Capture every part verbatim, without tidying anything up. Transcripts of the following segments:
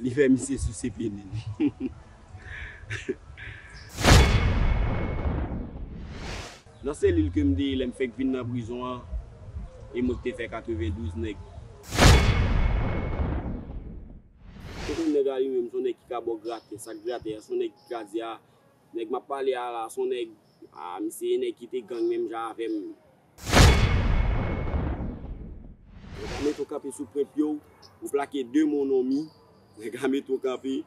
Li fè misye souse penen. Nan selil ke m te ye lè m fèk vin nan prizon an, e mwen ki te fè katrevendouz nèg. Ou konn nèg a li menm, se yon nèg ki ka ba w gratè, sa k gratè a, se yon nèg ki ka di a, nèg m ap pale a la, se yon nèg, a, misye e nèg ki te gang menm jan avè m. Nèg a mete w kanpe sou pwent pye w, ou plake de mo non mi, nèg a mete w kanpe,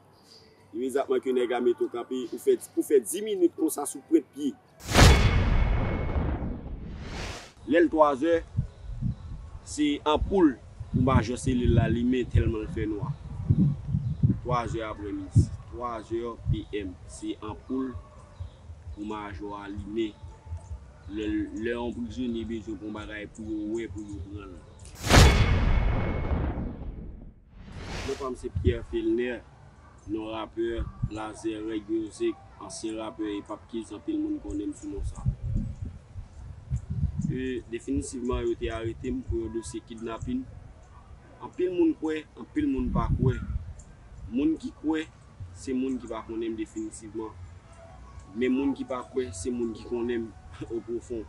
imedyatman ke nèg a mete w kanpe, ou fè, ou fè dis minit konsa sou pwent pye. Lè l twazè, se anpoul pou majò selil la limen tèlman l fè nwa. Twazè aprèmidi, twazè P M, se anpoul pou majò a limen. Lè, lè yon prizonye bezwen pou yon bagay pou yo wè, pou yo pran l. Non pa m se Pierre Felner, non rapè, Lazè, Reg Music, ansyen rapè Epap Kids, anpil moun konnen m sou non sa. E, definitivman, yo te arete m pou yon dosye kidnapin. Anpil moun kwè, anpil moun pa kwè. Moun ki kwè, se moun ki pa konnen m definitivman. Men moun ki pa kwè, se moun ki konnen m o pwofon.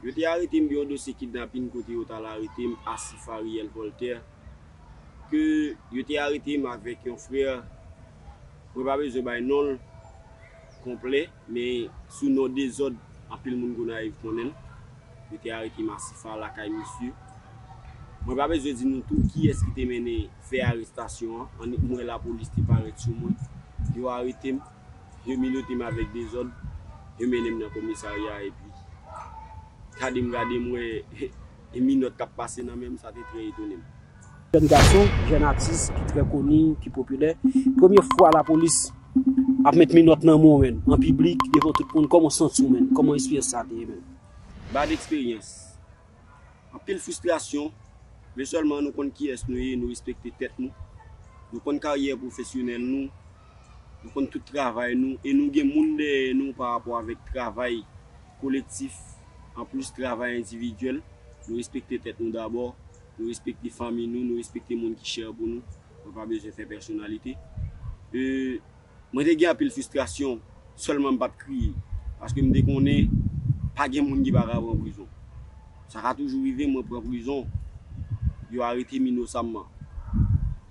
Yo te arete m pou yon dosye kidnapin kote yo t al arete m, Asif Ariel Voltaire, ke yo te arete m avèk yon frè, mwen pa bezwen bay non l konplè, men sou non Dezòd, anpil moun Gonayiv konnen l. Yo te arete m Asifa lakay misye. Mwen pa bezwen di nou tou kiyès ki te mennen fè arestasyon an, annik m wè lapolis te parèt sou mwen. Yo arete m, yo menote m avèk Dezòd, yo mennen m nan komisarya epi gade m, gade m wè e minòt k ap pase nan men m, sa te trè etone m. Jèn gason, jèn atis ki trè koni, ki popilè. Premye fwa lapolis ap met minòt nan men w, menn, an piblik, devan tout moun. Kòman w santi w, menn? Kòman eksperyans sa te ye, menn? Bad eksperyans. Anpil fristrasyon, men sèlman nou konn kiyès nou ye, nou respekte tèt nou. Nou konn karyè pwofesyonèl nou, nou konn tout travay nou, e nou gen moun dèyè nou pa rapò avèk travay kolektif, anplis travay endividyèl. Nou respekte tèt nou dabò, nou respekte fanmi nou, nou respekte moun ki chè pou nou. Mwen pa bezwen fè pèsonalite. E, mwen te gen anpil fristrasyon, sèlman m pa t kriye, paske m te konnen pa gen moun ki pa ka pran prizon. Sa ka toujou rive, mwen pran prizon, yo arete m inosamman.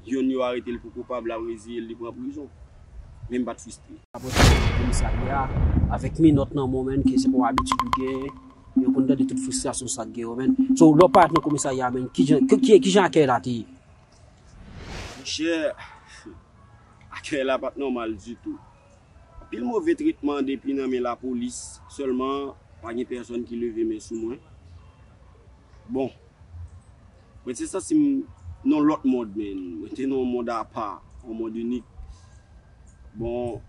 Yonn yo arete l pou koupab, l ap reziye l, li pran prizon. Men m pa t fristre. Apre sa, nan komisarya, avèk minòt nan men w, menn, ke se pa yon abitid ou gen, yo konn tande tout fristrasyon sa k gen yo, menn. So, lè w parèt nan komisarya, menn, kijan, ki, ki, kijan akèy la te ye? Monchè, akèy la pa t nòmal ditou. Anpil move tretman depi nan men lapolis, sèlman pa gen pèsonn ki leve men sou mwen. Bon, mwen te santi m nan lòt mond, menn. Mwen te nan yon mond apa, yon mond inik. Bon,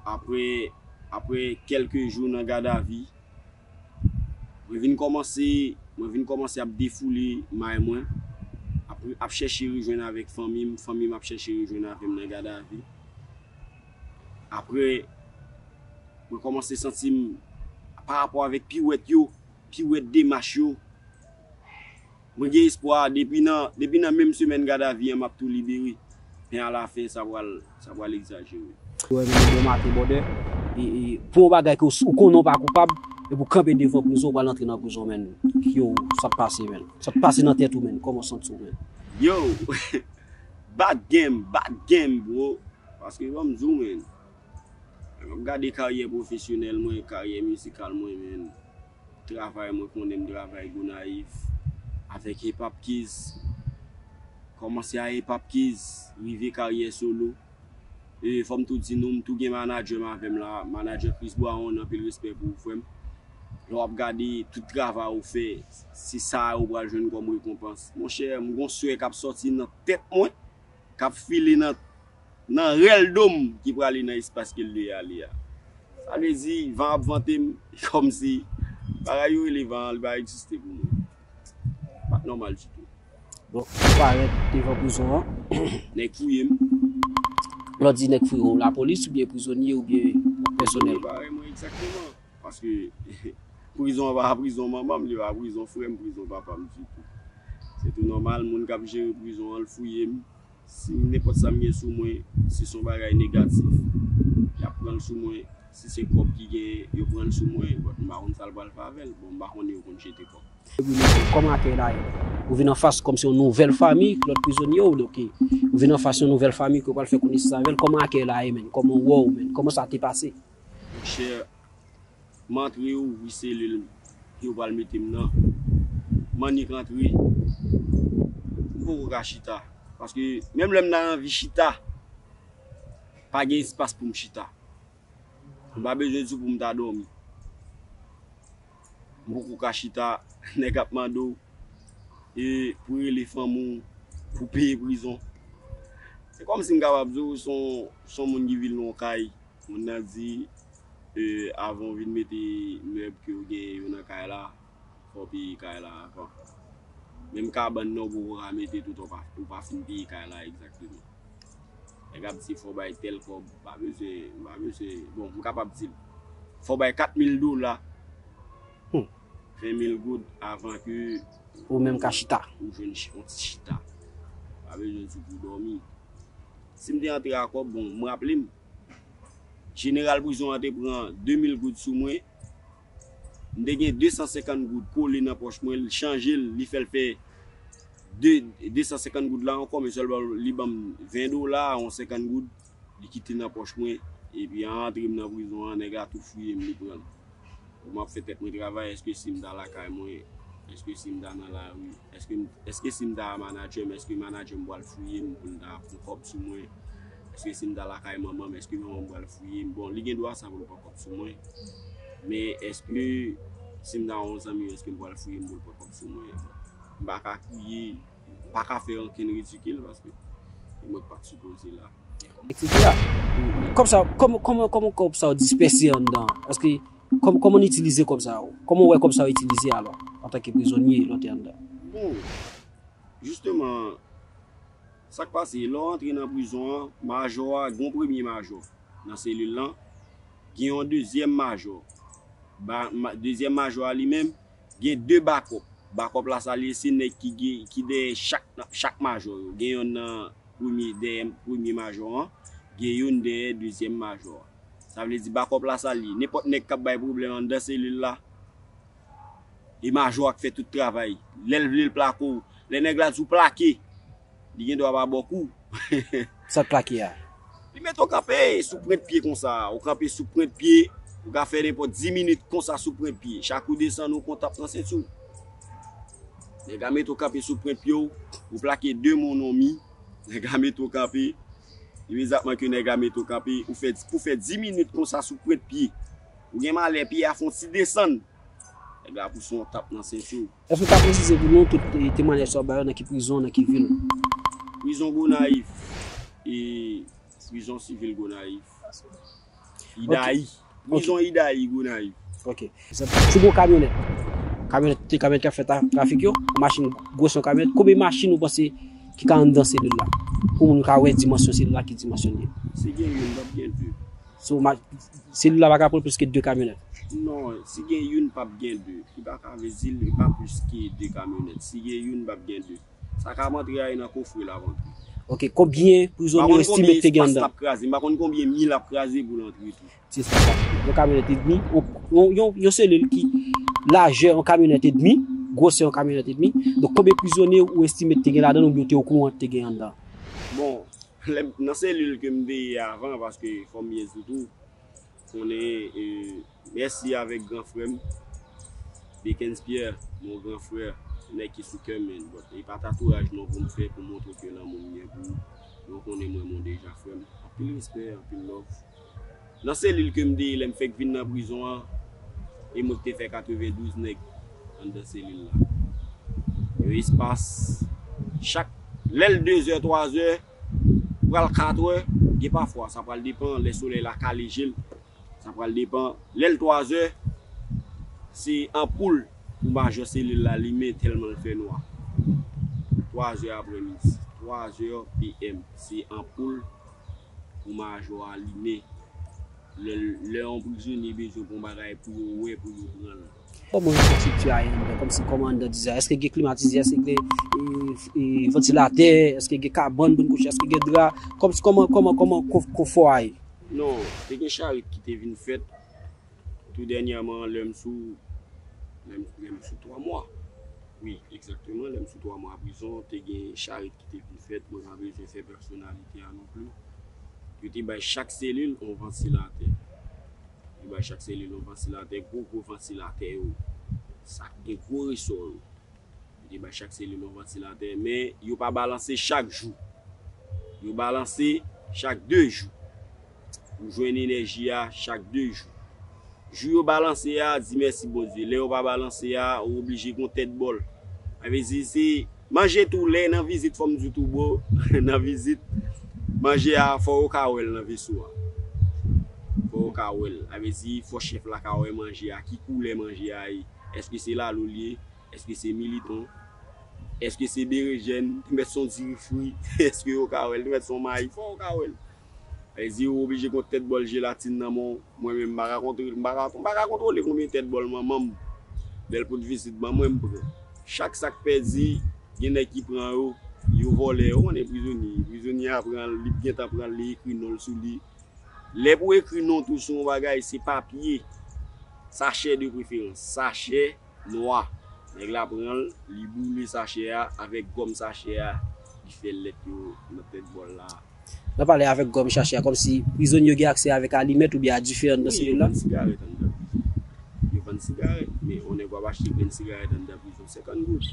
apre, apre kèlke jou nan gadavi, mwen vin kòmanse, mwen vin kòmanse ap defoule may mwen, ap, ap chèche rejwenn avèk fanmi m, fanmi m ap chèche rejwenn avè m nan gadavi. Apre, mwen kòmanse santi m, pa rapò avèk piwèt yo, piwèt demach yo, mwen gen espwa, depi nan, depi nan menm semèn gadavi an, m ap tou libere. Men alafen, sa pral, sa pral egzajere. Wè, men bon maten, brother. E, e, pou yon bagay ke w, ou konnen w pa koupab, epi w kanpe devan prizon, ou pral antre nan prizon, menn. Yo, sa t pase, menn? Sa t pase nan tèt ou, menn? Kòman w santi w, menn? Yo, bad game, bad game, bro. Paske, ban m di w, menn, lè m ap gade karyè pwofesyonèl mwen, karyè mizikal mwen, menn, travay mwen konnen m travay Gonayiv, avèk Epap Kids, kòmanse a Epap Kids, rive karyè solo. E fò m tou di nou, m tou gen manadjè m avè m la, manadjè Chris Brown, anpil respè pou ou, frè m. Lè w ap gade tout travay ou fè, se sa ou pral jwenn kòm rekonpans. Monchè, m gon swè k ap sòti nan tèt mwen, k ap file nan, nan rèl do m ki prale nan espas ke l dwe ale a. Sa vle di, van ap vante m, kòmsi bagay yo rele van an, li pa egziste pou mwen. Pa t nòmal ditou. Bon, ou parèt devan prizon an. Nèg fouye m. Lè w di nèg fouye w, lapolis oubyen prizonye oubyen pèsonèl? Yo pare mwen egzakteman. Paske prizon an pa prizon manman m, li pa prizon frè m, prizon papa m ditou. Se tou nòmal, moun k ap jere prizon an, l fouye m. Si nenpòt sa m gen sou mwen, si se yon bagay negatif, y ap pran l sou mwen. Si se kòb ki genyen, yo pran l sou mwen. But m pa konn sa l pral fè avè l. Bon, m pa konnen yo konn jete kòb. Kòman akèy la ye? Ou vin anfas kòmsi yon nouvèl fanmi, lòt prizonye yo, ok. Ou vin anfas yon nouvèl fanmi ke w pral fè konesans avè l. Kòman akèy la ye, menn? Kòman w wè w, menn? Kòman sa te pase? Monchè, m antre, yo ouvri selil yo pral mete m nan. M annik antre. M poko ka chita. Paske menm lè m ta anvi chita, pa gen espas pou m chita. M pa bezwen di w pou m ta dòmi. M poko ka chita, nèg ap mande w, e, pou rele fanmi w, pou peye prizon. Se kòmsi m kapab di w, se yon, se yon moun ki vin nan yon kay. Moun nan di, e, avan w vin mete mèb ke w genyen yo nan kay la, fò w peye kay la avan. Menm kabann nan, ou poko ka mete toutan w pa, ou pa fin peye kay la egzakteman. Nèg ap di fò w bay tèl kòb, m pa bezwen, m pa bezwen, bon, m kapab di l. Fò w bay kat mil dola, Hmm. ven mil goud avan ke Ou menm ka chita. ou jwenn ch-, yon ti chita. Pa bezwen di pou w dòmi. Si m te antre a kòb, bon, m raple m, jeneral prizon an te pran de mil goud sou mwen. M te gen de san senkant goud kole nan pòch mwen, l chanje l, li fè l fè de, de san senkant goud la ankò, men sèlman li ban m ven dola, yon senkant goud, li kite nan pòch mwen, epi an antre m nan prizon an, nèg la tou fouye m, li pran l. Bon, m ap fè tèt mwen travay, èske si m ta lakay mwen, èske si m ta nan lari, èske m, èske si m ta manadjè m, èske manadjè m pral fouye m pou l ta pran kòb sou mwen, èske si m ta lakay manman m, èske manman m pral fouye m? Bon, li gen dwa sa pou l pran kòb sou mwen, men èske si m ta yon zanmi, èske m pral fouye m pou l pran kòb sou mwen? M pa ka kriye, m pa ka fè okenn ridikil paske se mwen k pa t sipoze la. Etsetera. Kòb sa, kòman, kòman, kòman kòb sa yo dispèse anndan? Èske, kòm-, kòman n itilize kòb sa yo? Kòman w wè kòb sa yo itilize alò, antanke prizonye lè w te anndan? Bon, jisteman, sa k pase, lè w antre nan prizon an, majò a, gen yon premye majò nan selil lan, gen yon dezyèm majò. Ba-, ma-, dezyèm majò a li menm, gen de bakòp. Bakòp la sa l ye, se nèg ki gen, ki dèyè chak, chak majò yo. Gen yonn nan premye, dèyè premye majò an, gen youn dèyè dezyèm majò a. Sa vle di bakòp la sa l ye. Nenpòt nèg k ap bay pwoblèm anndan selil la, e majò a k fè tout travay. Lè l vle l plake w, lè nèg la di w plake, li gen dwa pa ba w kou. Sa k plake a? Li mete w kanpe sou pwent pye konsa. Ou kanpe sou pwent pye, ou ka fè nenpòt dis minit konsa sou pwent pye. Chak ou desann, ou gon tap nan senti w. Nèg la mete w kanpe sou pwent pye w, ou plake de mo non mi. Nèg la mete w kanpe. Imedyatman ke nèg la mete w kanpe, ou fè, pou fè dis minit konsa sou pwent pye. Ou gen malè, pye a fè yon ti desann. Nèg la pouse yon tap nan senti w. Èske w ka presize pou nou tout, e, temwayaj sa w bay yo, nan ki prizon, nan ki vil? Prizon Gonayiv, e, prizon sivil Gonayiv. Ok. Idayi. Ok. Prizon Idayi, Gonayiv. Ok. Sou gwo kamyonèt. Kamyonèt, te kamyonèt k ap fè ta-, trafik yo, machin, gwosè yon kamyonèt. Konbyen machin ou panse ki ka anndan selil la? Pou moun ka wè dimansyon selil la, ki dimansyon l ye. Si gen youn, p ap gen de. So, ma-, selil la pa ka pran plis ke de kamyonèt. Non, si gen youn, p ap gen de. Li pa ka vle di li pa plis ke de kamyonèt. Si gen youn, p ap gen de. Sa k ap antre a, e nan kofre l ap antre. Ok, konbyen prizonye w estime ke te gen anndan? M pa konn konbyen espas l ap kraze, m pa konn konbyen mi l ap kraze pou l antre tou. Se sa, sa. Yon kamyonèt edmi, yon, yon, yon, yon selil ki lajè yon kamyonèt edmi, gwosè yon kamyonèt edmi. Donk, konbyen prizonye ou estime ke te gen ladan l oubyen w te okouran ke te gen anndan? Bon, lè m, nan selil ke m te ye avan, paske fò m byen di w tou, konnen, e, mèsi avèk gran frè m, Dickens Pierre, mon gran frè, nèg ki sou kè m, men, but, e pa tatouyaj non pou m fè pou montre ke lanmou m gen pou ou. Yo konnen mwen, mon deja frè m. Anpil respè, anpil love. Nan selil ke m te ye, lè m fèk vin nan prizon an, e mwen ki te fè katrevendouz nèg anndan selil la. Yon espas, chak, lè l dezè, twazè, pral katrè, gen pafwa, sa pral depann lè solèy la kale je l. Sa pral depann. Lè l twazè, se anpoul pou majò selil la limen tèlman l fè nwa. Twazè aprèmidi, twazè P M, se anpoul pou majò a limen. Lè, lè yon prizonye bezwen pran bagay pou yo wè, pou yo pran l. Kòman enfrastrikti a ye anndan? Kòmsi kòman anndan di sa? Èske gen klimatizè? Èske gen e, e, vantilatè? Èske gen kabann pou n kouche? Èske gen dra? Kòmsi kòman kòman kòman kon- konfò a ye? Non, te gen charit ki te vin fèt tou dènyèman lè m sou lè m lè m sou twa mwa. Wi, egzakteman, lè m sou twa mwa prizon, te gen charit ki te vin fèt, mwen pa bezwen fè pèsonalite a non pli. Yo te bay chak selil yon vantilatè. Yo bay chak selil yon vantilatè, gwo gwo vantilatè yo. Sa k gen gwo resò yo. Yo te bay chak selil yon vantilatè, men yo pa balanse chak jou. Yo balanse chak de jou. Ou jwenn enèji a chak de jou. Jou yo balanse a, di mèsi Bondye. Lè yo pa balanse a, ou oblije gon tèt bòl. Sa vle di se manje tou lè nan vizit, fò m di tou bro, nan vizit, manje a fò yo ka wè l nan veso a. Fò yo ka wè l. Sa vle di fò chèf la ka wè manje a, ki koulè manje a ye. Èske se lalo l ye? Èske se militon? Èske se berejèn? Te mèt se yon diri fri? Èske yo ka wè l? Te mèt se yon mayi? Fò yo ka wè l. Sa vle di ou oblije gon tèt bòl jelatin nan men w. Mwen menm, m pa ka kontwole, m pa ka, m pa ka kontwole konbyen tèt bòl manman m, bèl pout vizit ban mwen, m pran. Chak sa k pèdi, gen nèg ki pran yo, yo vòlè yo. Ou konnen prizonye, prizonye a pran l, li gentan pran l, li ekri non l sou li. Lè pou ekri non tou sou yon bagay, se papye, sachè de preferans, sachè nwa. Nèg la pran l, li boule sachè a avèk gòm sachè a, li fè lèt yo nan tèt bòl la. N ap pale avèk gòm sachè a, kòmsi prizonye yo gen aksè avèk alimèt oubyen a dife anndan selil la? Wi, yo vann sigarèt anndan prizon. Yo vann sigarèt, men yon nèg w ap achte grenn sigarèt anndan prizon senkant goud.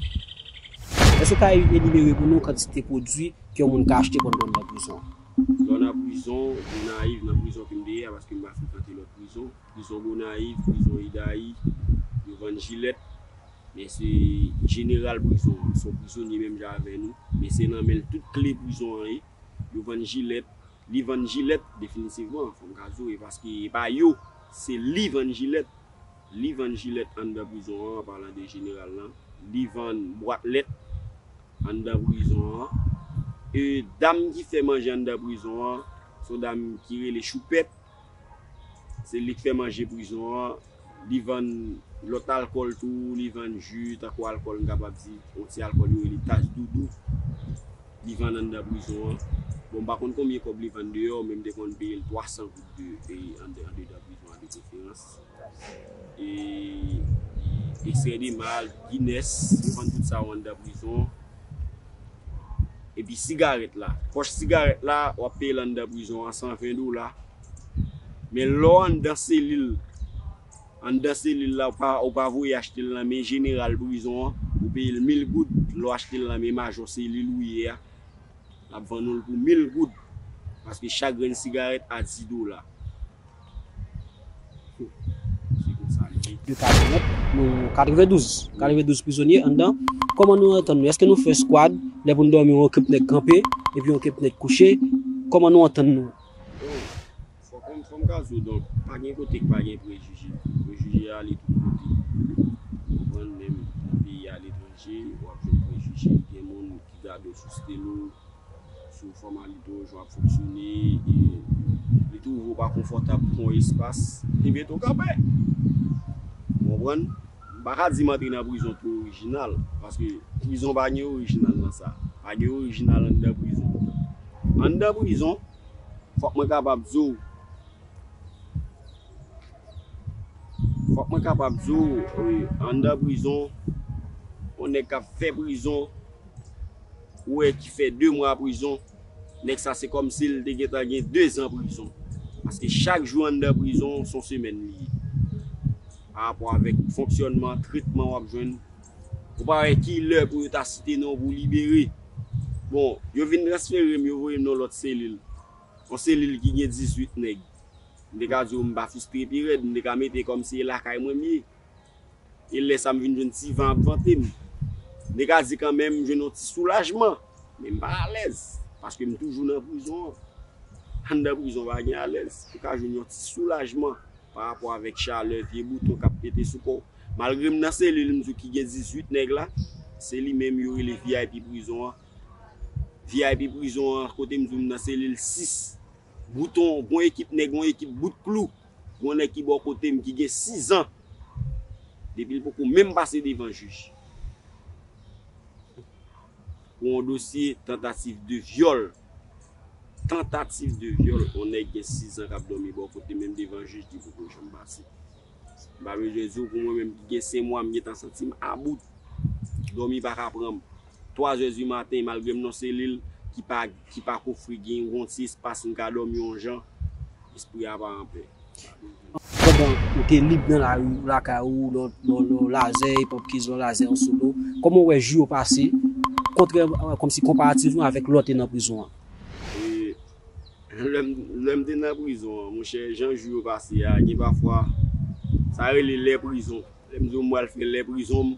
Èske w ka enimere pou nou kantite pwodui ke yon moun ka achte pandan l nan prizon? Lè w nan prizon, Gonayiv, nan prizon ke m te ye a, paske m pa frekante lòt prizon. Prizon Gonayiv, prizon Idayi, yo vann jilèt. Men se jeneral prizon an, se yon prizonye menm jan avè nou. Men se nan men l tout kle prizon an ye. Yo vann jilèt. Li vann jilèt, definitivman, fò m ka di w, e paske e pa yo, se li vann jilèt. Li vann jilèt anndan prizon an, an palan de jeneral lan. Li vann bwat lèt anndan prizon an. E dam ki fè manje anndan prizon an, se yon dam ki rele Choupèt. Se li k fè manje prizon an. Li vann lòt alkòl tou, li vann ji, tankou alkòl, m kapab di, yon ti alkòl yo rele Tas Doudou. Li vann anndan prizon an. Bon, m pa konn konbyen kòb li vann deyò, men m te konn peye l twa san goud de, e, anndan, andedan prizon an de preferans. E, ekstrè de mal, Guinness, yo vann tout sa yo anndan prizon. Epi sigarèt la. Pòch sigarèt la, w ap peye l anndan prizon an san ven dola. Men lè w anndan selil, anndan selil la, ou pa, ou pa voye achte l nan men jeneral prizon an, ou peye l mil goud. Lè w achte l nan men majò selil ou ye a, l ap vann ou l pou mil goud. Paske chak grenn sigarèt a dis dola. Se konsa li ye. De katrevennèf, nou katrevendouz. Katrevendouz prizonye anndan. Kòman nou antann nou? Èske nou fè skwad? Lè pou n dòmi, yon ekip nèg kanpe, epi yon ekip nèg kouche. Kòman nou antann nou? Bon, fòk m, fòk m ka di w, donk, pa gen kote k pa gen prejije. Prejije ale tout kote. Ou konprann, menm nan peyi aletranje, w ap jwenn prejije. Gen moun ki gade w sou stelo, sou fòmalite w, jan w ap fonksyone, e li twouve w pa konfòtab pou yon espas, li mete w kanpe. Ou konprann? M pa ka di m antre nan prizon tou orijinal, paske prizon pa gen orijinal nan sa. Pa gen orijinal anndan prizon. Anndan prizon, fòk mwen kapab di w, fòk mwen kapab di w, wi, anndan prizon, yon nèg k ap fè prizon, ou wè, ki fè de mwa prizon, nèg sa se kòmsi l te gentan gen dezan prizon. Paske chak jou anndan prizon, se yon semèn li ye. Pa rapò avèk fonksyònman, tretman w ap jwenn. Ou pa wè ki lè pou yo ta site non w pou libere. Bon, yo vin transfere m, yo voye m nan lòt selil. Yon selil ki gen dizuit nèg. M te ka di w m pa fristre pi rèd, m te ka mete kòmsi e lakay mwen m ye. E lè sa m vin jwenn ti van ap vante m. M te ka di kanmenm m jwenn yon ti soulajman, men m pa alèz, paske m toujou nan prizon an. Anndan prizon pa gen alèz, ou ka jwenn yon ti soulajman pa rapò avèk chalè vye bouton k ap pete sou kò w. Malgre m nan selil m di w ki gen dizuit nèg la, se li menm yo rele V I P prizon an. V I P prizon an, kote m di w m nan selil sis. Bouton, gon ekip nèg, gon ekip bout klou. Gon nèg ki bò kote m ki gen sizan. Epi l poko menm pase devan jij. Pou yon dosye tantativ de vyòl. Tantativ de vyòl, yon nèg gen sis zan k ap dòmi bò kote, menm devan jij, li poko janm pase. M pa bezwen di w, pou mwen menm ki gen senk mwa, m gentan santi m about. Dòmi pa ka pran m. Twa zè di maten, malgre m nan selil ki pa, ki pa kofre, gen yon ti espas m ka dòmi yon jan, espri a pa anpè. Pandan ou te lib nan lari, lakay ou, lè w, lè w, lè w lazè, epòk kriz lè w lazè an solo, kòman w wè jou yo pase, kontrè, kòmsi konparativman avèk lè w te nan prizon an? E, lè m, lè m te nan prizon an, monchè, jan jou yo pase a, gen pafwa, sa rele lè prizon. Lè m di w m pral fè lè prizon,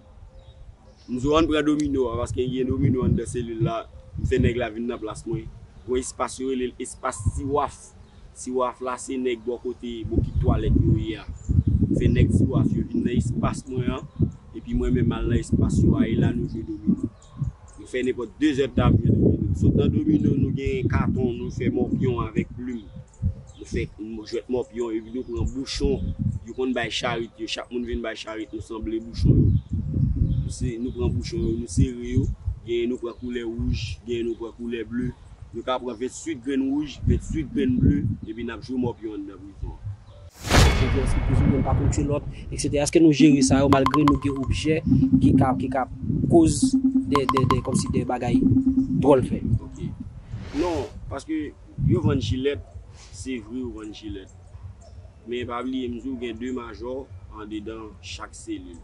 m di w ann pran domino a, paske gen domino anndan selil la. M fè nèg la vin nan plas mwen. Gon espas yo rele l espas Tiwaf. Tiwaf la se nèg bò kote bokit twalèt yo ye a. M fè nèg Tiwaf yo vin nan espas mwen an, epi mwen menm al nan espas yo a, e la nou jwe domino. Nou fè nenpòt de zè tan ap jwe domino. Sot nan domino, nou gen katon, nou fè mòpyon avèk plim. Nou fè jwèt mòpyon, epi nou pran bouchon. Yo konn bay charit yo. Chak moun vin bay charit, nou sanble bouchon yo. Nou se, nou pran bouchon yo, nou sere yo. Genyen nou pran koulè wouj, genyen nou pran koulè ble. Nou ka pran venntuit grenn wouj, venntuit grenn ble, epi n ap jwe mòpyon anndan prizon an. Èske prizonye pa tou tchwe lòt, etsetera? Èske nou jere sa yo malgre nou gen objè ki ka, ki ka koz de, de, de, kòmsi de bagay dwòl fè? Ok. Non, paske yo vann jilèt, se vre yo vann jilèt. Men pa bliye m di w gen de majò andedan chak selil.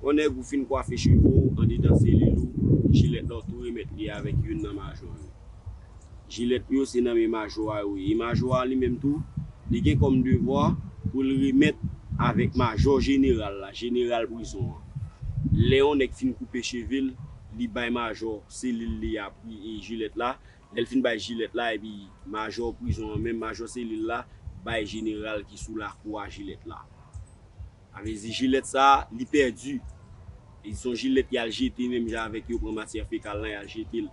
Yon nèg ou fin kwafe cheve w andedan selil ou, jilèt la w tou remèt li avèk youn nan majò yo. Jilèt yo se nan men majò a yo ye. E majò a li menm tou, li gen kòm devwa pou l remèt avèk majò jeneral la, jeneral prizon an. Lè yon nèg fin koupe cheve l, li bay majò selil li a pri, e jilèt la. Lè l fin bay jilèt la, epi majò prizon an menm, majò selil la, bay jeneral ki sou lakou a jilèt la. Sa vle di jilèt sa a, li pèdi. E se yon jilèt y al jete menm jan avèk yo pran matyè fekal lan, y al jete l.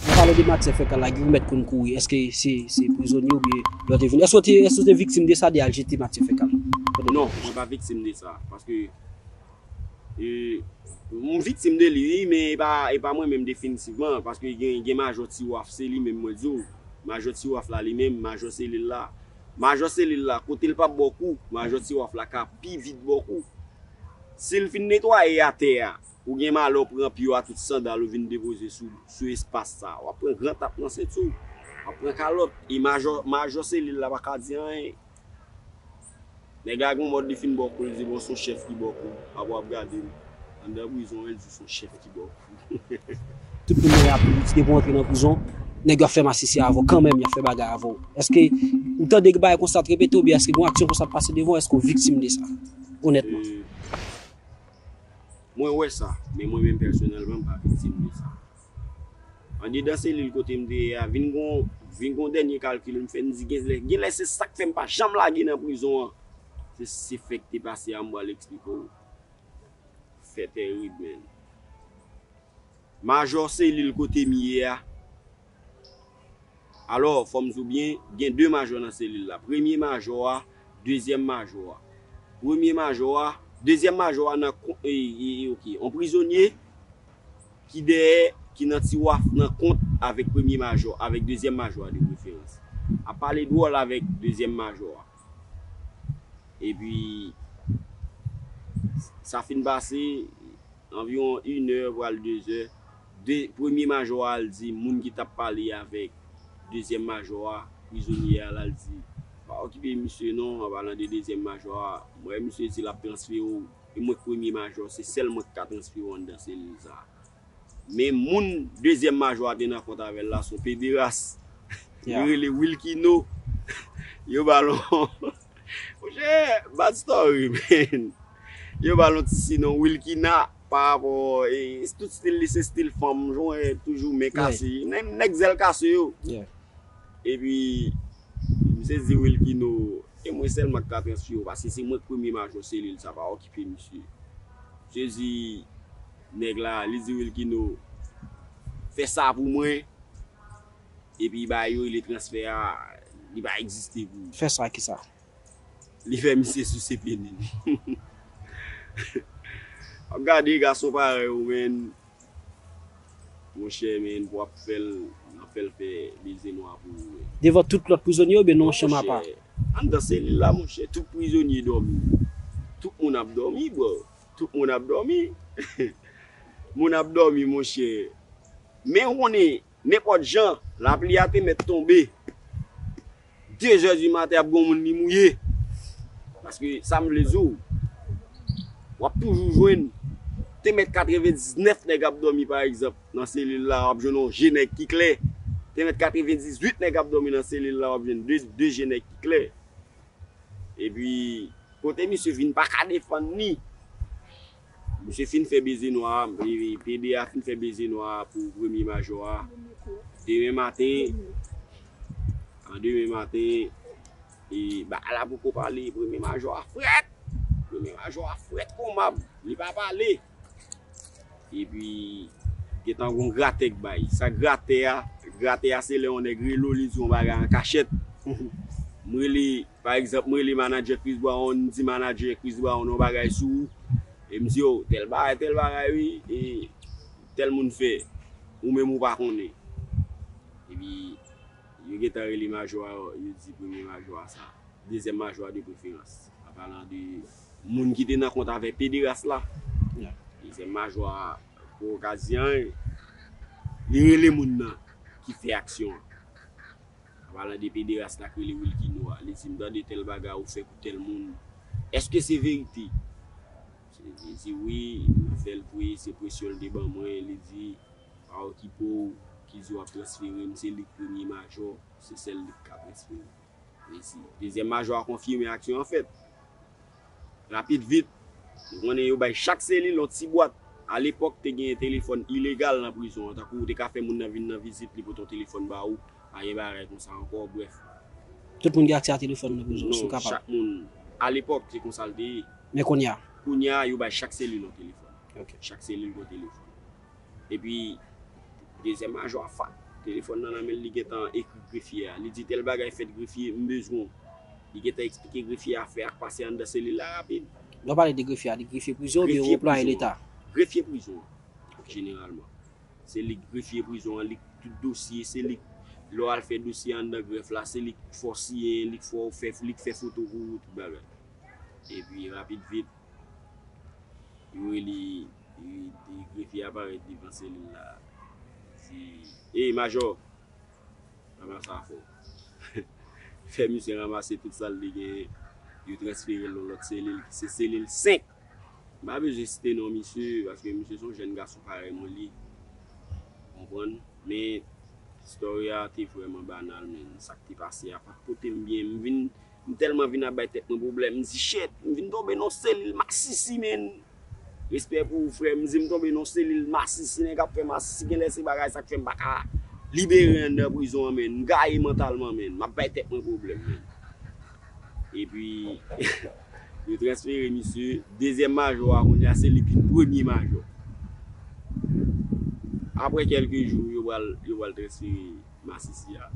An palan de matyè fekal la, Guy, ou mèt konn kouri. Èske se, se prizonye oubyen lè w te vini? Èske w te, èske w te viktim de sa, de al jete matyè fekal? Non, mwen pa viktim de sa. Paske, e, m viktim de li, wi, men e pa, e pa mwen menm definitivman. Paske gen, gen majò Tiwaf, se li menm mwen di w. Majò Tiwaf la li menm, majò selil la. Majò selil la, kote l p ap ba w kou, majò Tiwaf la ka pi vit ba w kou. Si l fin netwaye atè a, ou gen malè w pran pye w a tout sandal ou vin depoze sou, sou espas sa a. W ap pran gran tap nan senti w. W ap pran kalòt. E majò, majò selil la pa ka di anyen. Nèg la gon mòd li fin ba w kou, l di bon, se yon chèf ki ba w kou. Apre w ap gade l. Anndan prizon an, l di se yon chèf ki ba w kou. Tout moun nan y ap, depi w antre nan prizon, nèg yo ap fè masisi avè w kanmenm, y ap fè bagay avè w. Èske ou tande bagay konsa ap repete oubyen èske gon aksyon konsa ap pase devan w, èske w viktim de sa? Onètman. E, mwen wè sa, men mwen menm pèsonèlman, m pa viktim de sa. Andedan selil kote m te ye a, vin gon, vin gon dènye kalkil m fè, m di genlè, genlè se sa k fè m pa janm lage nan prizon an. Se, se fè k te pase a, m pral eksplike w. Fè tèrib, menn. Majò selil kote m ye a. Alò, fò m di w byen, gen de majò nan selil la. Premye majò a, dezyèm majò a. Premye majò a, dezyèm majò a nan kon-, e, e, e, ok. On prizonye ki dèyè, ki nan Tiwaf nan kont avèk premye majò, avèk dezyèm majò a de preferans. Ap pale dwòl avèk dezyèm majò a. Epi, sa fin pase, anviwon inè pral dezè, de, premye majò a al di moun ki t ap pale avèk dezyèm majò a, prizonye a la, l di, "Pa okipe misye non, an palan de dezyèm majò a, m wè misye di l ap transfere w, e mwen k premye majò, se sèl mwen k ka transfere w anndan selil sa a." Men moun dezyèm majò a te nan kont avè l la, se yon pederas. Li rele Wilkino. Yo ba l yon, monchè, bad story, man. Yo ba l yon ti sinon Wilkina pa rapò, e, tout stil li se stil fanm, jwenn toujou men kase. Nèg, nèg zèl kase yo. Epi, misye di Wilkino, e mwen sèlman k ka transfere w, paske se mwen k premye majò selil sa, pa okipe misye. Misye di, nèg la, li di Wilkino, fè sa pou mwen, epi ba yo rele transfè a, li pa egziste pou ou. Fè sa ki sa? Li fè misye sise peni l. W ap gade gason parèy ou, menn. Monchè, menn, pou w ap fè l, w ap fè l fè beze nwa pou ou, menn. Devan tout lòt prizonye oubyen nan yon chanm apa? Monchè, anndan selil la, monchè, tout prizonye dòmi. Tout moun ap dòmi, bro. Tout moun ap dòmi. Moun ap dòmi, monchè. Men w konnen, nenpòt jan, lapli a te mèt tonbe. De zè di maten ap gon moun li mouye. Paske sa m vle di w, w ap toujou jwenn, te mèt katrevendiznèf nèg ap dòmi, pa egzanp, nan selil la, w ap jwenn yon je nèg ki klè. Te mèt katrevendizuit nèg ap dòmi nan selil la, w ap jwenn de, de je nèg ki klè. Epi, kote misye vin pa ka defann li. Misye fin fè beze nwa, e, e, pede a fin fè beze nwa pou premye majò a. Demen maten, an demen maten, e, bagay la poko pale, premye majò a frèt. Premye majò a frèt konmab, li pa pale. Epi, gentan gon gratè k bay. Sa gratè a, gratè a se lè yon nèg rele w, li di yon bagay an kachèt. M rele, pa egzanp, m rele manadjè Chris Brown, m di manadjè Chris Brown yon bagay sou ou. E m di, "O, tèl bagay, tèl bagay, wi, e tèl moun fè. Ou menm ou pa konnen." Epi, yo gentan rele majò a, yo di premye majò a sa. Dezyèm majò a de preferans. An palan de moun ki te nan kont avèk pederas la. Dezyèm majò a, pou okazyon an, li rele moun nan ki fè aksyon an. An palan de pederas la ki rele Wilkino a. Li di, "M tande tèl bagay ou fè pou tèl moun. Èske se verite?" Li di, "Wi, mwen fè l vre, se presyon l te ban mwen." Li di, "Pa okipe w, ki di w ap transfere m, se li k premye majò, se sèl li k ka transfere m." Resi. Dezyèm majò a konfime aksyon an fèt. Rapid vit, nou konnen yo bay chak selil yon ti bwat. Alepòk, te gen telefòn ilegal nan prizon an. Tankou ou te ka fè moun nan vin nan vizit, li pote yon telefòn ba ou, pa gen bagay konsa ankò, brèf. Tout moun gen aksè a telefòn nan prizon, si w Non, kapab. Chak moun. Alepòk, se konsa l te ye. Men kounye a, Kounye a, yo bay chak selil yon telefòn. Ok. Chak selil yon telefòn. Epi, dezyèm majò a fat, telefòn nan nan men l, li gentan ekri grefye a. Li di, "Tèl bagay fèt, grefye, m bezwen w." Li gentan eksplike grefye a fè ak pase anndan selil la rapid. Lè w pale de grefye a, de grefye prizon oubyen Grefye anplwaye prizon. Leta? Grefye prizon an, jeneralman. Se li k grefye prizon an, li k tout dosye, se li k, lè w al fè dosye anndan grèf la, se li k fè w siyen, li k fè w fè, li k fè foto pou ou, tout bagay. Epi, rapid vit, yo rele, e, e, grefye a parèt devan selil la. Di, "Ey, majò, ranmase afè w." Fè misye ranmase tout sa l te genyen, yo transfere l nan lòt selil, ki se selil senk. M pa bezwen site non misye, paske misye se yon jèn gason parèy mwen li. Konprann? Men, story a te vrèman banal, men sa k te pase a pa t pote m byen. M vin, m tèlman vin ap bay tèt mwen pwoblèm. M di, "Shit, m vin tonbe nan selil masisi, men." Respè pou ou, frè m. M di, "M tonbe nan selil masisi, nèg ap fè masisi, genlè se bagay sa k fè m pa ka libere anndan prizon an, men. M gaye mantalman, men. M ap bay tèt mwen pwoblèm, men." Epi, yo transfere misye, dezyèm majò a, kounye a, se li ki premye majò. Apre kèlke jou, yo pral, yo pral transfere masisi a.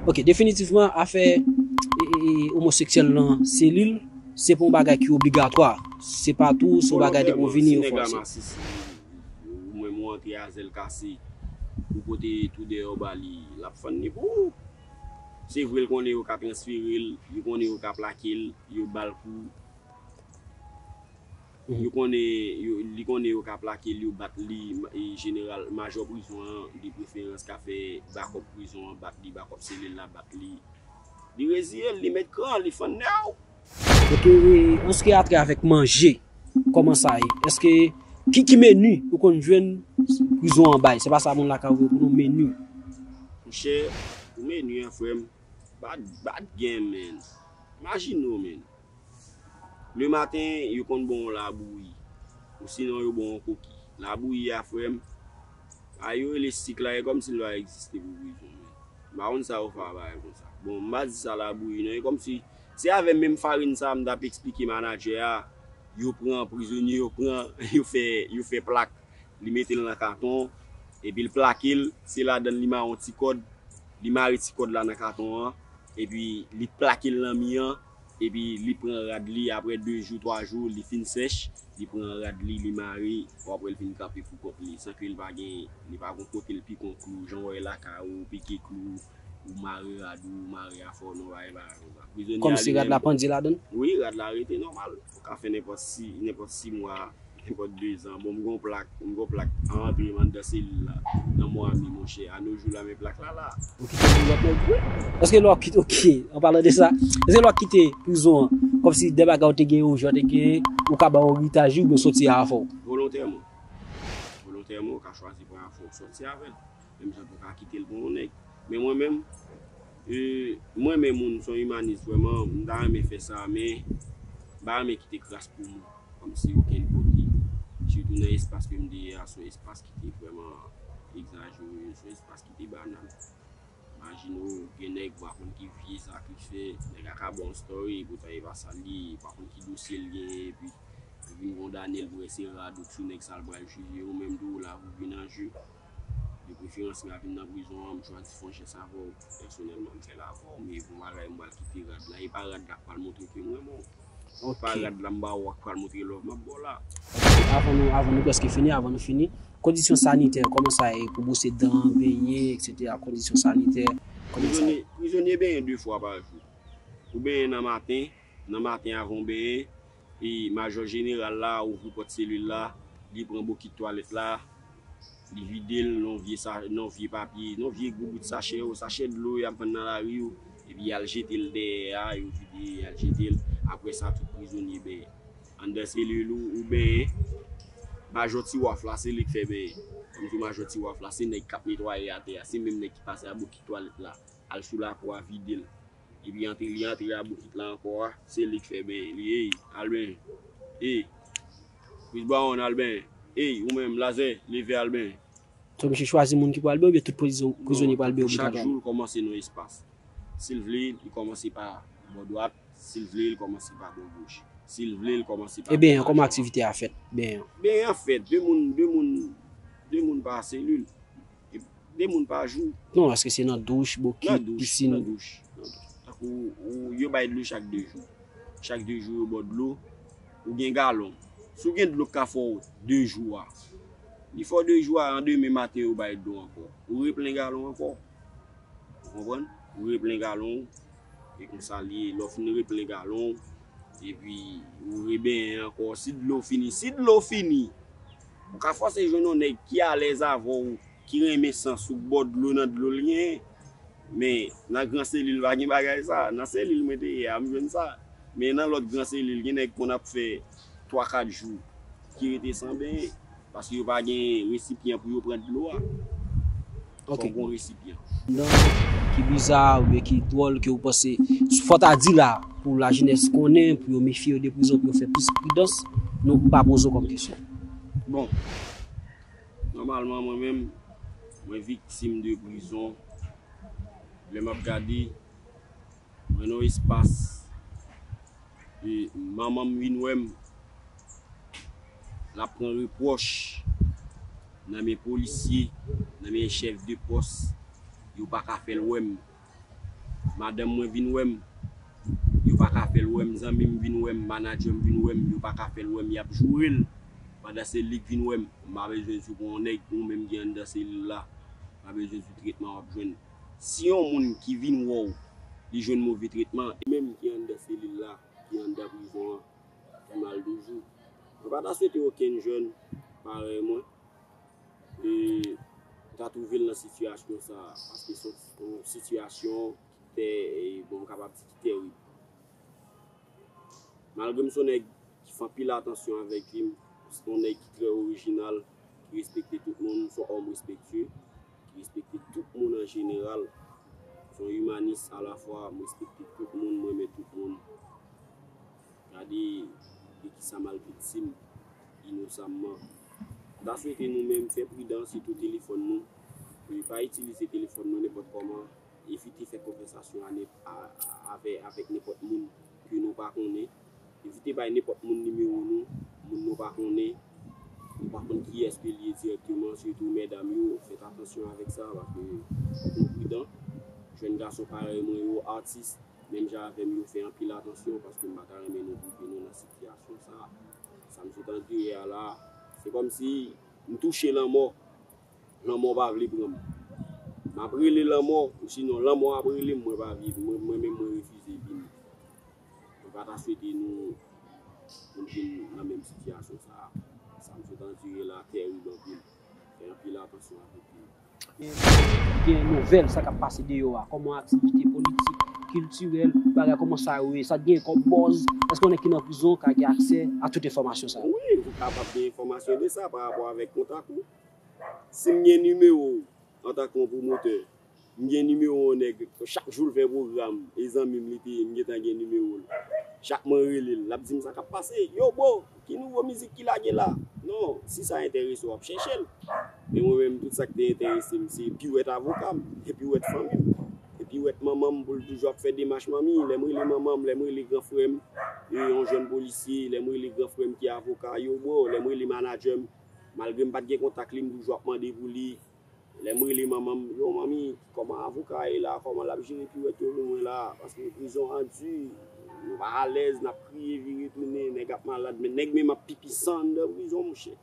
Ok, definitivman, afè e, e, e, omoseksyèl nan selil, se pa yon bagay ki obligatwa. Se pa tou, se yon bagay depi w vini, yo fòse. Ou menm ou antre a zèl kase, ou pote tou dèyè w ba li, l ap fann li pou ou. Se vre, l konnen yo ka transfere l, yo konnen yo ka plake l, yo ba l kou. Yo konnen, yo, li konnen yo ka plake l, yo bat li, e jeneral, majò prizon an, de preferans, ka fè bakòp prizon an bat li, bakòp selil la bat li. Li reziye l, li met kran, li fann nèg. Ok, e, an se ki a trè avèk manje, kòman sa ye? Èske, ki, ki meni ou konn jwenn prizon an bay? Se pa sa moun lakay ou pou nou meni. Monchè, pou meni an, frè m, bat, bat gen, men. Imajine w, men. Lematen, yo konn ba w yon labouyi. Ou sinon, yo ba w yon koki. Labouyi a, frè m, a yo rele sik la, e kòmsi l pa egziste pou prizon, men. M pa konn sa yo fè a bagay konsa. Bon, m pa di sa labouyi, non. E kòmsi, se avè menm farin sa a m t ap eksplike manadjè a, yo pran prizonye, yo pran, yo fè, yo fè plak. Li mete l nan katon, epi l plake l, se ladan l li mare yon ti kòd, li mare ti kòd la nan katon an, epi li plake l nan mi an, Epi li pran rad li, apre de jou, twa jou, li fin sèch, li pran rad li, li mare, bon, apre l vin kanpe pou kont li, san ke li pa gen, li pa gon kote l pike yon klou, jan w wè lakay ou, pike klou, ou mare rad ou, ou mare afè w nan bagay bagay konsa. Prizonye a li menm. Kòmsi rad la pandye ladan l? Wi, rad la rete nòmal. Ou ka fè nenpòt si, nenpòt sis mwa, nenpòt dezan. Bon, m gon plak, m gon plak a antre m anndan selil la, nan mwa mi, monchè. A no jou la, men plak la la. Ou kite pou lòt nèg vre? Paske lè w kite, ok, an palan de sa, paske lè w kite prizon an, kòmsi de bagay ou te genyen, ou jan te genyen, ou ka ba w eritaj li, oubyen w soti avè w? Volontèman. Volontèman, ou ka chwazi pran afè w soti avè l. Menm jan tou ka kite l pou yon nèg. Men mwen menm, e, mwen menm moun, m se yon imanis vrèman, m ta renmen fè sa, men m pa renmen kite kras pou moun, kòmsi okenn kote. Sitou nan espas ke m te ye a, se yon espas ki te vrèman egzajere, se yon espas ki te banal. Imajine w, gen nèg ou pa konn ki vye sa ki fè, nèg la ka ba w yon story, poutan e pa sa l ye, ou pa konn ki dosye l genyen, epi ou vin kondane l pou wè se rad ou sou nèg sa l pral jije, ou menm tou ou la pou vin an je. De preferans, m a vin nan prizon an, m chwazi fè yon jès avè w. Pèsonèlman, m fè l avè w, men bon bagay, m pral kite rad la. E pa rad la k pral montre ke m renmen w. Ok. Pa rad la, m ba w a k pral montre love m ap ba w la. Avan nou, avan nou prèske fini, avan nou fini, kondisyon sanitè, kòman sa ye pou bwose dan, benyen, et cetera, kondisyon sanitè, kòman sa ye? Prizonye, prizonye benyen de fwa pa jou. Ou benyen nan maten, nan maten avan w benyen, e majò jeneral la ouvri pòt selil la, li pran bokit twalèt la, li vide l nan vye sa-, nan vye papye, nan vye gwo bout sachè yo, sachè dlo y ap vann nan lari yo, epi y al jete l dèyè a, yo vide, y al jete l. Apre sa, tout prizonye benyen. Anndan selil ou, ou benyen, majò tiwaf la, se li k fè benyen. Kòm di majò tiwaf la, se nèg k ap netwaye atè a, se menm nèg ki pase a bokit twalèt la, al sou lakou a, vide l. Epi antre, li antre a bokit la ankò a, se li k fè benyen li, ey, al benyen, ey, Chris Brown, al benyen, ey, ou menm, Lazè, leve, al benyen. So, misye chwazi moun ki pral benyen oubyen tout prizon-, prizonye pral benyen obligatwa? Non, chak jou, l kòmanse nan espas. Si l vle, li kòmanse pa bò dwat, si l vle, li kòmanse pa bò goch. Si l vle, li kòmanse pa bò mach. E benyen an, kòman aktivite a fèt? Benyen an. Benyen an fèt, de moun, de moun, de moun pa selil. E de moun pa jou. Non, èske se nan douch, bokit, pisin? Nan douch, nan douch, nan douch. Tankou ou, yo bay dlo chak de jou. Chak de jou, yo ba w dlo. Ou gen galon. Si w gen dlo k ka fè w de jou a, li fè w de jou a, an demen maten, yo bay dlo ankò. Ou replen galon ankò. Ou konprann? Ou replen galon w. E konsa l ye, lè w fin replen galon w, epi ou rebenyen ankò. Si dlo fini, si dlo fini, ou ka fòse jwenn yon nèg ki alèz avè w, ki renmen sans ou, k ba w dlo nan dlo l genyen. Men, nan gran selil, pa gen bagay sa. Nan selil mwen te ye a, m jwenn sa. Men nan lòt gran selil, gen nèg konn ap fè twa, kat jou ki rete san benyen, paske yo pa gen resipyan pou yo pran dlo a. Ok. Fòk gon resipyan. Nan ki biza oubyen ki dwòl ke ou panse fò ta di la pou lajenès konnen, pou yo mefye yo de prizon, pou yo fè plis pridans, nou pa poze w kòm kesyon. Bon, nòmalman, mwen menm, mwen viktim de prizon. Lè m ap gade, mwen nan yon espas, e manman m vin wè m, l ap pran repwòch nan men polisye, nan men chèf de pòs, yo pa ka fè l wè m. Madanm mwen vin wè m, yo pa ka fè l wè m. Zanmi m vin wè m, manadjè m vin wè m, yo pa ka fè l wè m, y ap joure l. Pandan se li k vin wè m, m pa bezwen di w pou yon nèg ou menm ki anndan selil la, m pa bezwen di w tretman w ap jwenn. Si yon moun ki vin wè w, li jwenn move tretman, e menm ki anndan selil la, ki anndan prizon an, pi mal toujou. Mwen pa ta swete okenn jèn parèy mwen, e, ta twouve l nan sitiyasyon sa a, paske se yon sitiyasyon ki tè-, e, bon, m kapab di ki tèrib. Malgre m se yon nèg ki fè anpil atansyon avèk vi m, m se yon nèg ki trè orijinal, ki respekte tout moun, m se yon òm respektye, ki respekte tout moun an jeneral. M se yon imanis alafwa, m respekte tout moun, m renmen tout moun. Gade de kisa m al viktim inosamman. M ta swete nou menm fè pridan, sitou telefòn nou. E pa itilize telefòn nou nenpòt kòman. Evite fè konvèsasyon a nen-, a, a, avè, avèk nenpòt moun ke nou pa konnen. Evite bay nenpòt moun nimewo nou, moun nou pa konnen. Nou pa konn kiyès ke l ye dirèkteman, sitou medam yo, fèt atansyon avèk sa, paske fòk nou pridan. Jèn gason parèy mwen yo, atis, Menm jan avè m, yo fè anpil atansyon paske m pa ta renmen nou twouve nou nan sitiyasyon sa a. Sa m sot andire a la, se kòmsi m touche lanmò. Lanmò pa vle pran m. M ap rele lanmò, sinon lanmò ap rele m, mwen pa vle, mwen, mwen menm mwen refize vini. Mwen pa ta swete nou, nou vin nan menm sitiyasyon sa a. Sa m sot andire la tèrib anpil. Fè anpil atansyon avèk li. Gen nouvèl sa k ap pase deyò a, kòman aktivite politik, kiltirèl, bagay kòman sa yo ye, sa t gen kòm buzz, èske yon nèg ki nan prizon ka gen aksè a tout enfòmasyon sa yo? Wi, ou kapab gen enfòmasyon de sa pa rapò avèk kontak ou. Si m gen nimewo w antanke yon pwomotè, m gen nimewo yon nèg, chak jou l fè pwogram, e zanmi m li te ye, m gentan gen nimewo l. Chak mwen rele l, l ap di m sa k ap pase. Yo, bro, ki nouvo mizik ki lage la? Non, si sa enterese w, w ap chèche l. Men mwen menm, tout sa k te enterese m, se piwèt avoka m, e piwèt fanmi m, e piwèt manman m pou l toujou ap fè demach manmi. Lè m rele manman m, lè m rele gran frè m, e yon jèn polisye, lè m rele gran frè m ki avoka, yo, bro, lè m rele manadjè m, malgre m pa t gen kontak li, m toujou ap mande pou li. Lè m rele manman m, yo, manmi, kòman avoka a ye la? Kòman l ap jere piwèt yo pou mwen la? Paske prizon an di, nou pa alèz, n ap kriye, vire tounen, nèg ap malad, men nèg menm ap pipi san anndan prizon, monchè.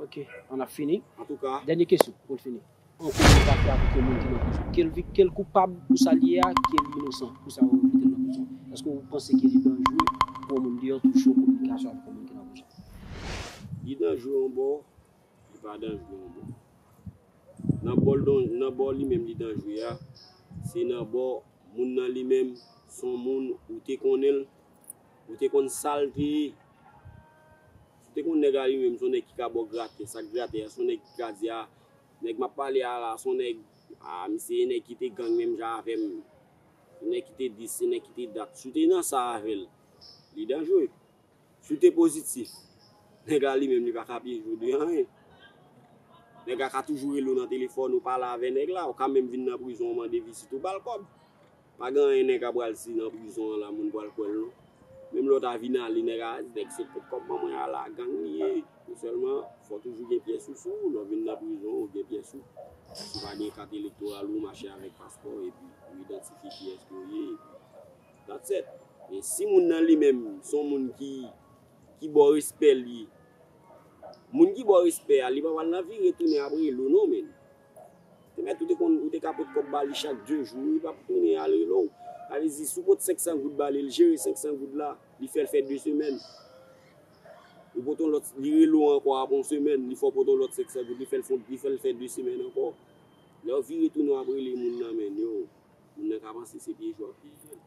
Ok, ann ap fini. Antouka, dènye kesyon pou n fini. An kominikasyon avèk yon moun ki nan prizon. Ke l vi-, ke l koupab pou sa l ye a, ke l inosan pou sa yo mete l nan prizon. Èske w panse ke li danjere pou yon moun deyò touche an kominikasyon avèk yon moun ki nan prizon? Li danjere yon bò, li pa danjere yon bò. Nan bò l dan-, nan bò li menm li danjere a, se nan bò moun nan li menm, se yon moun ou te konnen l, ou te konn sa l te ye. Si w te konn nèg la li menm, se yon nèg ki ka ba w gratè, sa k gratè a, se yon nèg ki ka di, a, nèg m ap pale a la, se yon nèg, a, misye se nèg ki te gang menm jan avè m, se nèg ki te dis, se nèg ki te dat. Si w te nan sa avè l, li danjere. Si w te pozitif, nèg la li menm li pa ka pyeje w de anyen. Nèg la ka toujou rele w nan telefòn, ou pale avè nèg la, ou ka menm vin nan prizon, ou mande vizit, ou ba l kòb. Pa gen anyen nèg a pral di nan prizon an la, moun pral kwè l non. Menm lè w ta vin ale, nèg a di, nèg se pot kòb ban mwen a la, gang li ye. Men sèlman, fò toujou gen pyès ou sou ou, lè w vin nan prizon, ou gen pyès ou. Si w pa gen kat elektoral ou, mache avèk paspò, epi ou idantifye kiyès ke w ye, epi that's it. Men si moun nan li menm, se yon moun ki, ki ba w respè li, moun ki ba w respè a, li pa pral nan vire tounen ap rele w non, men. Te mèt ou te konn, ou te ka pot kòb ba li chak de jou, li p ap tounen al rele w. Sa vle di, si w pot senk san goud ba li, li jere senk san goud la, li fè l fè de semèn. Ou pot yon lòt, li rele w ankò apre yon semèn, li fè w pot yon lòt senk san goud, li fè l fon, li fè l fè de semèn ankò. Lè w vire tounen w ap rele moun nan, men yo, moun nan ka panse se pyeje w ap pyeje l.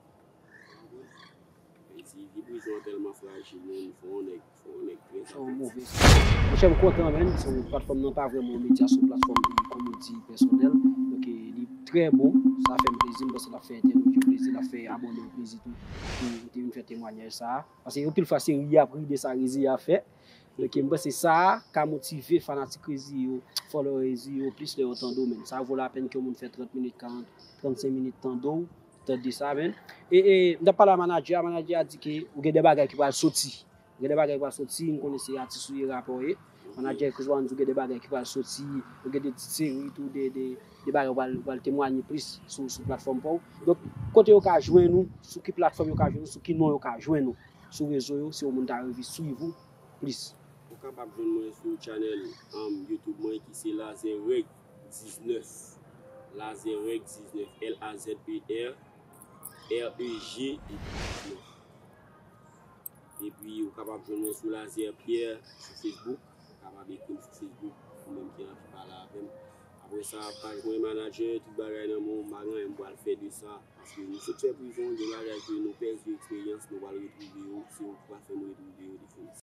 Ayiti, vi prizon an tèlman frajil, men fò yon nèg, fò yon nèg trè atèntif. Monchè, m kontan, menn. Se yon platfòm nan pa vrèman yon medya, se yon platfòm ki, kòm ou di, pèsonèl. Donk, e, li trè bon. Sa fè m plezi. M panse l ap fè entènot yo plezi, l ap fè abòne yo plezi tou. Ki te vin fè temwayaj sa a. Paske anpil fwa, se ri y ap ri de sa Rezi a fè. Donk, m panse sa a ka motive fanatik Rezi yo, followers yo, plis lè yo tande w, menn. Sa vo lapèn ke yon moun fè trant minit, karant, trannsenk minit tande w, tande sa, menn. E, e, m t ap pale a manadjè a, manadjè a di ke ou gen de bagay ki pral soti. Ou gen de bagay ki pral soti, m konnen se atis ou ye, rapè w ye. Manadjè Chris Brown di ou gen de bagay ki pral soti, ou gen de ti seri tou, de, de, de bagay ou pral, ou pral temwanye plis sou, sou platfòm pa w. Donk, kote yo ka jwenn ou, sou ki platfòm yo ka jwenn ou, sou ki non yo ka jwenn ou. Sou rezo yo, si yon moun ta anvi swiv ou plis. Ou kapab jwenn mwen sou channel, um, YouTube mwen ki se Lazè Reg diznèf. Lazè Reg diznèf, L A Z E R, R E G epi diznèf. Epi ou kapab jwenn mwen sou Lazè Pierre sou Facebook. Ou kapab ekri m sou Facebook, ou menm ki anvi pale avè m. Apre sa, paj mwen manadjè, tout bagay nan men w, m pa gen anyen m pral fè de sa. Paske nou sot fè prizon, gen bagay ke nou pèdi eksperyans, nou pral retwouve yo, se yo ki pral fè nou retwouve yo defann.